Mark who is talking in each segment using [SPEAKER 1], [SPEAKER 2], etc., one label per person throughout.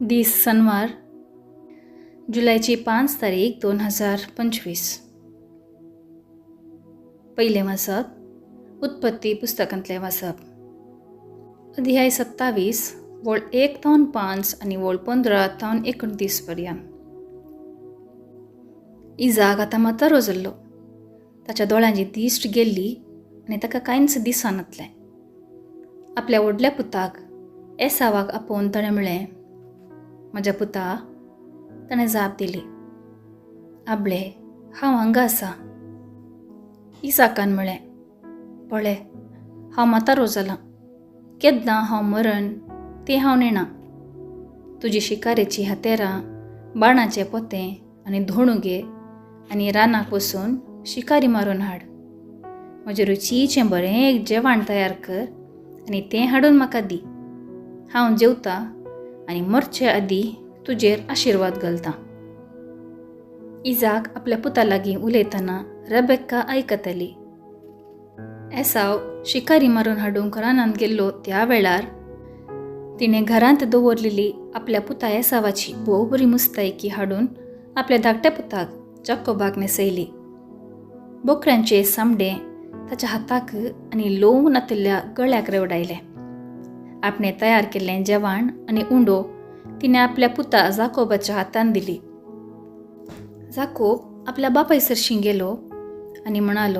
[SPEAKER 1] दीस सनवार, जुलयची 5 तारीख 2025. पयलें वाचप उत्पत्ती पुस्तकांतलें वाचप, अध्याय 27, वळ 1 तावन 5 आनी वळ 15 तावन 29 पर्यंत. इजाक आतां म्हातारो जाल्लो. ताच्या दोळ्यांची दिश्ट गेल्ली आनी ताका कांयच दिसनातलें. आपल्या व्हडल्या पुताक एसावाक आपोवन ताणें म्हळें, म्हज्या पुता. ताणें जाप दिली, आबळे, हांव हांगा आसा. इसाकान म्हळें, पळय, हांव म्हातारो जालां, केन्ना हांव मरण तें हांव नेणा. तुजी शिकारेची हातेरां, बाणाचें पोतें आनी धोणू घे आनी रानाक वचून शिकारी मारून हाड. म्हजें रुचीचें बरें एक जेवण तयार कर आनी तें हाडून म्हाका दी. हांव जेवता आनी मरचे आदीं तुजेर आशिर्वाद घालता. इजाक आपल्या पुता लागीं उलयतना रेबेक्का आयकताली. एसाव शिकारी मारून हाडूंक रानांत गेल्लो त्या वेळार तिणें घरांत दवरलेली आपल्या पुता एसावाची भोव बरी मुस्तायकी हाडून आपल्या धाकट्या पुताक जाकोबाक न्हेसयली. बोकड्यांचे सामडें ताच्या हाताक आनी लोव नातिल्ल्या गळ्याक रेवडायलें. आपणें तयार केल्लें जेवण आनी उंडो तिणें आपल्या पुता जाकोबाच्या हातान दिली. जाकोब आपल्या बापाय सरशीं गेलो आनी म्हणालो,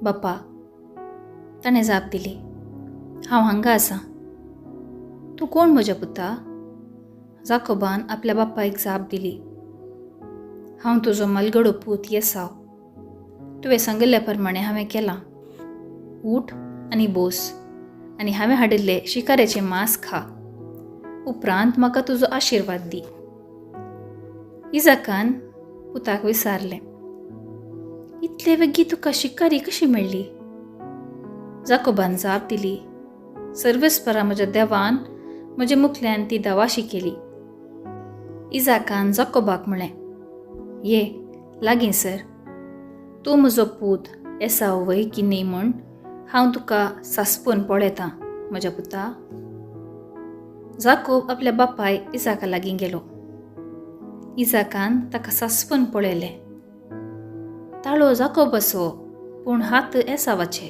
[SPEAKER 1] बापा. ताणें जाप दिली, हांव हांगा आसा. तूं कोण म्हज्या पुता? जाकोबान आपल्या बापायक जाप दिली, हांव तुजो मलगडो पूत येसाव. तुवें सांगिल्ल्या प्रमाणें हांवें केलां. उठ आनी बोस आनी हांवें हाडिल्लें शिकाऱ्याचें मांस खा. उपरांत म्हाका तुजो आशिर्वाद दी. इजाकान पुताक विचारलें, इतले वेगीं तुका शिकारी कशी मेळ्ळी? जाकोबान जाप दिली, सर्वेस्परा म्हज्या देवान म्हजे मुखल्यान ती दवाशी केली. इजाकान जाकोबाक म्हळें, ये लागीं सर, तूं म्हजो पूत एसाव वय की न्ही म्हूण हांव तुका सासपून पळयतां म्हज्या पुता. जाकोब आपल्या बापाय इजाका लागीं गेलो. इजाकान ताका सासपून पळयलें. ताळो जाकोबाचो, पूण हात एसावाचे.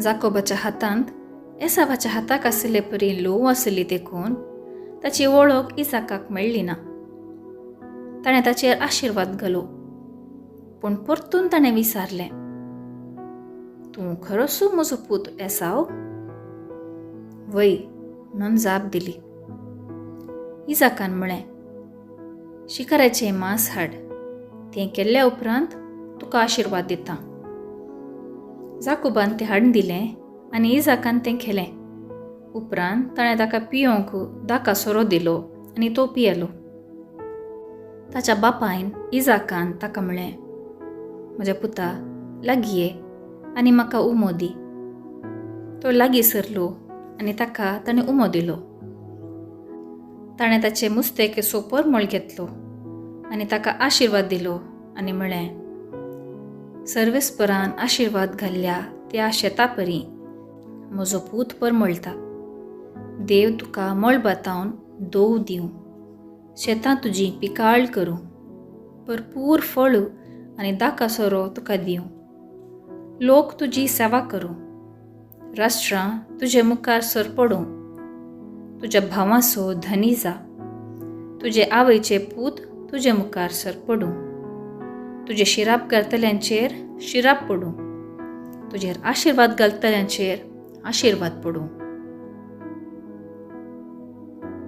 [SPEAKER 1] जाकोबाच्या हातांत एसावाच्या हाताक आशिल्ले परी लोव आशिल्ली देखून ताची वळख इजाकाक मेळ्ळी ना. ताणें ताचेर आशिर्वाद घालो, पूण परतून ताणें विचारलें, तूं खरोच म्हजो पूत एसाव? वय म्हणून जाप दिली. इजाकान म्हळें, शिकाराचें मांस हाड, तें केल्ल्या उपरांत तुका आशिर्वाद दिता. जाकोबान तें हाडून दिलें आनी इजाकान तें खेलें. उपरांत ताणें ताका पियोंक दाका सोरो दिलो आनी तो पियेलो. ताच्या बापायन इजाकान ताका म्हळें, म्हज्या पुता, लागीं ये आनी म्हाका उमो दी. तो लागीं सरलो आनी ताका ताणें उमो दिलो. ताणें ताचे मुस्तेकेचो परमळ घेतलो आनी ताका आशिर्वाद दिलो आनी म्हळें, सर्वेस्परान आशिर्वाद घाल्ल्या त्या शेतापरी म्हजो पूत परमळटा. देव तुका मळबातावन दोव दिवं, शेतां तुजी पिकाळ करूं, भरपूर फळ आनी दाका सोरो तुका दिवं. लोक तुजी सेवा करूं, राष्ट्रां तुजे मुखार सरपडूं. तुज्या भावांचो धनी जा, तुजे आवयचे पूत तुजे मुखार सरपडूं. तुजे शिराप घालतल्यांचेर शिराप पडूं, तुजेर आशिर्वाद घालतल्यांचेर आशिर्वाद पडूं.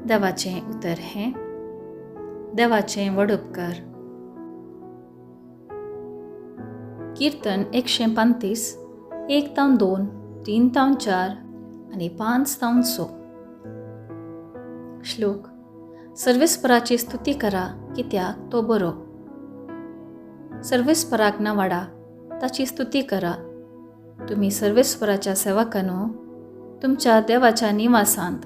[SPEAKER 1] देवाचें उतर हें. देवाचें व्हड उपकार. कीर्तन 135, 1 तावन 2, 3 तावन 4 आनी 5 तावन 6. श्लोक. सर्वेस्पराची स्तुती करा, कित्याक तो बरो. सर्वेस्पराक नावाडा, ताची स्तुती करा. तुमी सर्वेस्पराच्या सेवकांनो, तुमच्या देवाच्या निवासांत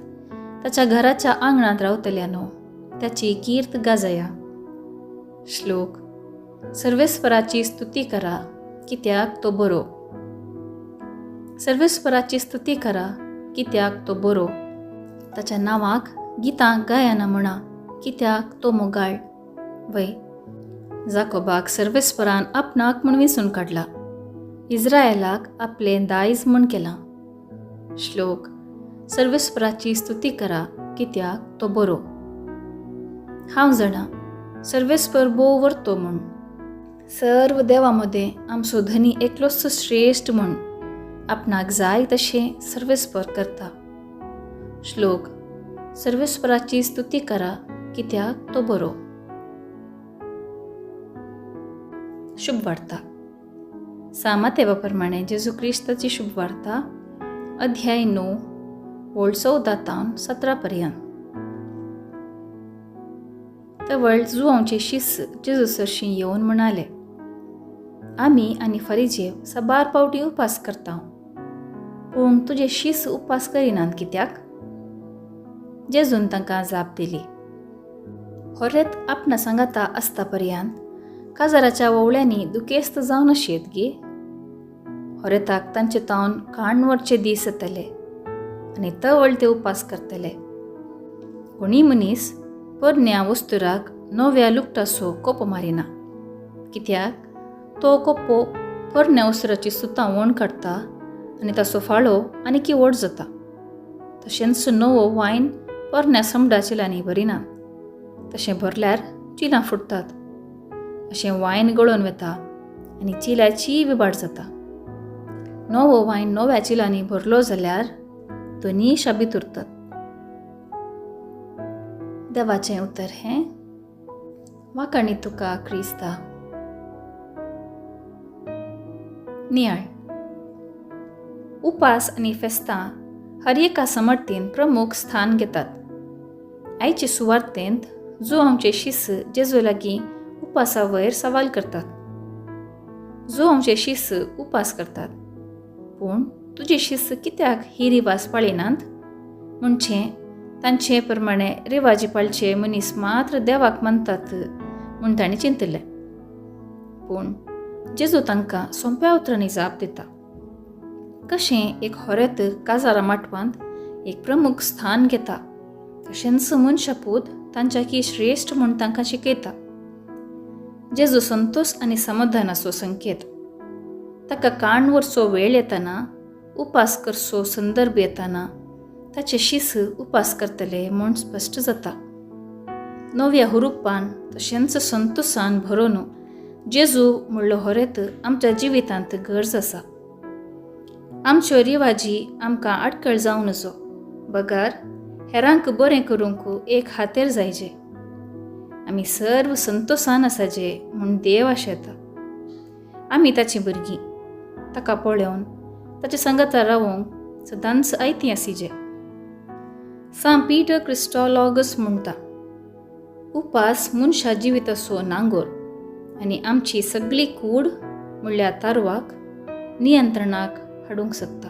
[SPEAKER 1] ताच्या घराच्या आंगणांत रावतल्यानो, ताची कीर्त गाजया. श्लोक. सर्वेस्पराची स्तुती करा, कित्याक तो बरो. सर्वेस्पराची स्तुती करा, कित्याक तो बरो. ताच्या नांवाक गितां गायना म्हणा कित्याक तो मोगाळ वय. जाकोबाक सर्वेस्परान आपणाक म्हूण वेंचून काडला, इज्रायलाक आपलें दायज म्हूण केलां. श्लोक सर्वेस्पराची स्तुती करा कित्याक तो बरो. हांव जाणा सर्वेस्पर भोव वर्तो म्हूण, सर्व देवा मदें आमचो धनी एकलोच श्रेश्ठ म्हूण आपणाक जाय तशें सर्वेस्पर करता. श्लोक सर्वेस्पराची स्तुती करा कित्याक तो बरो. शुभवार्ता सामातेवा प्रमाणे जेजू क्रिस्ताची शुभवार्ता अध्याय 9 वळ 14 तावन 17 पर्यंत. तवळ जुवांचे शिस जेजू सरशीं येवन म्हणाले, आमी आनी फरिजेव साबार पावटी उपास करता, पूण तुजे शीस उपास करिनात कित्याक? जेजून तांकां जाप दिली, होरेत आपणा सांगाता आसता पर्यंत काजाराच्या वोवळ्यांनी दुखेस्त जावन अशेत गे? होरेताक तांचे तावन काण वरचे दीस येतले आनी तवळ ते उपास करतले. कोणी मनीस पोरण्या वस्तुराक नव्या लुकटासो कोपो मारिना, कित्याक तो कोपो पोरण्या वस्तुराची सुतां वण काडटा आनी ताचो फाळो आनीकी व्हड जाता. तशेंच नवो वायन पोरण्या समडा चिलांनी भरिना, तशें भरल्यार चिलां फुटतात, अशें वायन गळोवन वता आनी चिल्याचीय विबाड जाता. नवो वायन नव्या चिलांनी भरलो जाल्यार दोनीय शाबीत उरतात. देवाचें उतर हें. वाखाणी तुका क्रिस्ता. नियाळ. उपास आनी फेस्तां हर एका समर्थेन प्रमुख स्थान घेतात. आयचे सुवार्तेंत जो आमचे शिस जेजू लागीं उपासा वयर सवाल करतात. जो आमचे शिस उपास करतात, पूण तुजे शिस कित्याक ही रिवाज पाळिनात? म्हणचे तांचे प्रमाणे रिवाजी पाळचे मनीस मात्र देवाक मानतात म्हूण तांणी चिंतिल्लें. पूण जेजू तांकां सोंप्या उतरांनी जाप दिता. कशें एक होरेत काजारा माटवांत एक प्रमुख स्थान घेता, तशेंच मनशापूत तांच्याकी श्रेश्ठ म्हूण तांकां शिकयता. जेजू संतोष आनी समाधानाचो संकेत. ताका काण वरचो वेळ येताना, उपास करचो संदर्भ येताना ताचे शीस उपास करतले म्हूण स्पश्ट जाता. नव्या हुरुपान तशेंच संतोषान भरोन जेजू म्हणलो होरेत आमच्या जिवितांत गरज आसा. आमच्यो रिवाजी आमकां आडखळ जावं नजो, बगार हेरांक बरें करूंक एक हातेर जायजे. आमी सर्व संतोषान आसाजे म्हूण देव आशेता. आमी ताचीं भुरगीं, ताका पळोवन ताचे सांगाता रावोंक सदांच आयतीं आसिजे. सांत पीटर क्रिस्टोलॉगस म्हणटा, उपास मनशा जिविताचो नांगोर आनी आमची सगळी कूड म्हणल्यार तारवाक नियंत्रणाक हाडूंक शकता.